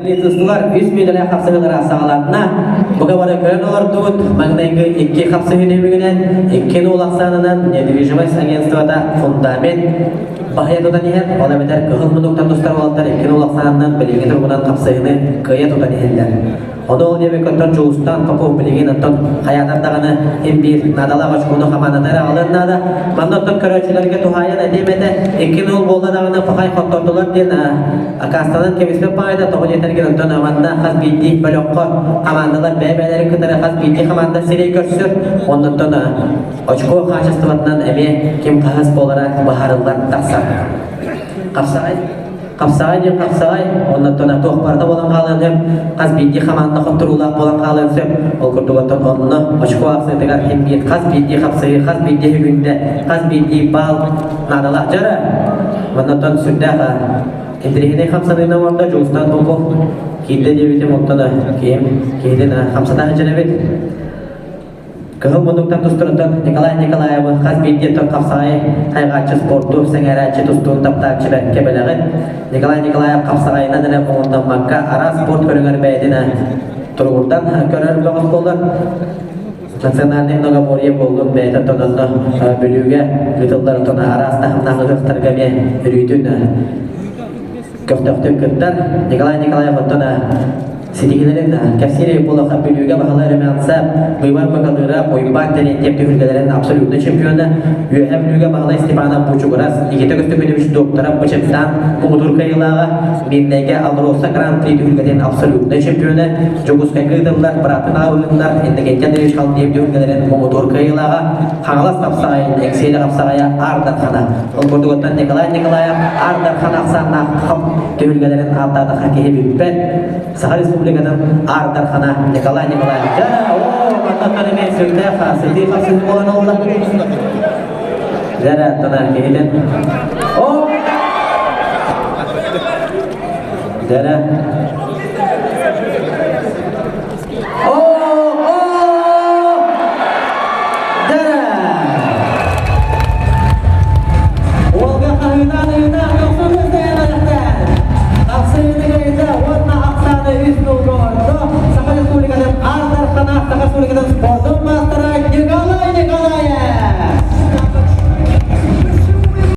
Тустулар үс мүнүүтэлээх хапсыһыылара саҕаланна. Бука бары көрөн олордубут. Маҥнайгы икки хапсыһыы түмүгүнэн икки нуул ахсаанынан недвижимость агентствота фундамент баһыйа тутан иһэр. Ол эбэтэр кыһыл муннуктан тустар уолаттар икки нуул ахсаанынан билиҥҥи туругунан хапсыһыыны кыайа тутан иһэллэр. Ону ол диэбиккэ оттон Дьулустаан Попов билигин оттон хайаатар даҕаны син биир наадалаах очкону хамаандата эрэ аҕалыан наада. Манна оттон көрөөччүлэргэ туһаайан этиэм этэ, икки нуул буолла даҕаны пахай хоттордулар диэн акаастанан кэбиспэт баҕайыта тоҕо диэтэргин оттон манна хас биирдии бөлөххө хамаандалар бэйэ-бэйэлэрин кытары хас биирдии хамаанда сирэй көрсөр. Оннуттан очко хаачыстыбатынан эмиэ ким хаһыс буолара быһаарыллан тахсар. Хапсаҕай Хапсаҕай диэн хапсаҕай, оннуттан туох барыта буолан хаалыан сөп, хас биирдии хамаанда хотторуулаах буолан хаалыан сөп. Ол курдук оттон онно очко аахсыытыгар син биир хас биирдии хапсыһыы, хас биирдии үгүндэ, хас биирдии баал наадалаах дьара. Оннуттан сүрдээх интэриэһинэй хамсаныыны оҥордо Дьулустаан Попов киирдэ диэбитим оттон киһим киһитин хамсата сылдьар эбит. Кыһыл муннуктан тустарыттан Николай Николаевы хас биирдии хапсаҕай хайҕааччы спорту сэҥээрээччи тустуун таптааччы бэркэ бэлэҕин. Николай Николаев хапсаҕайынан эрэ муҥурдаммакка араас спорт көрүҥэр бэйэтин туругурдан көрөр бөҕөс буолар. Национальный многоборье буоллун бэйэтэ тононно Бүлүүгэ ыытыллар тона араас таһымнаах ыһыахтарга эмиэ өрүүтүн көхтөөхтүк кыттар. Николай Николаев оттон ситиһиилэрин кэпсиир буоллахха Бүлүүгэ Баһылай Румянцев, Быйбар Бакалыыра, Уйбаан Терентьев түһүлгэлэрин абсолютнай чемпиона, Үөһээ Бүлүүгэ Баһылай Степанов Бучугурас, Никита Көстөкүнүбүч доктора Бычымтаан муҥутуур кыайыылааҕа, Мирнэйгэ Алроса Гран-при түһүлгэтин абсолютнай чемпиона, Дьокуускайга ыытыллар быраатын аҕабыһыннар Иннокентий Андреевич Халдеев түһүлгэлэрин муҥутуур кыайыылааҕа, Хаҥалас хапсаҕайын Эҥсиэли хапсаҕайа Аар Дархана. Ол курдугуттан Николай Николаев Аар Дархан ахсааннаах хап түһүлгэлэрин ааттаатахха киһи бүппэт. Саха Республикатын Аар Дархана Николай Николаев. Дьэ, оо, мантан эмиэ сүрдээх сытыы хапсыһыы буолан ылла. Дьэ, тана киһитин. О! Дьэ,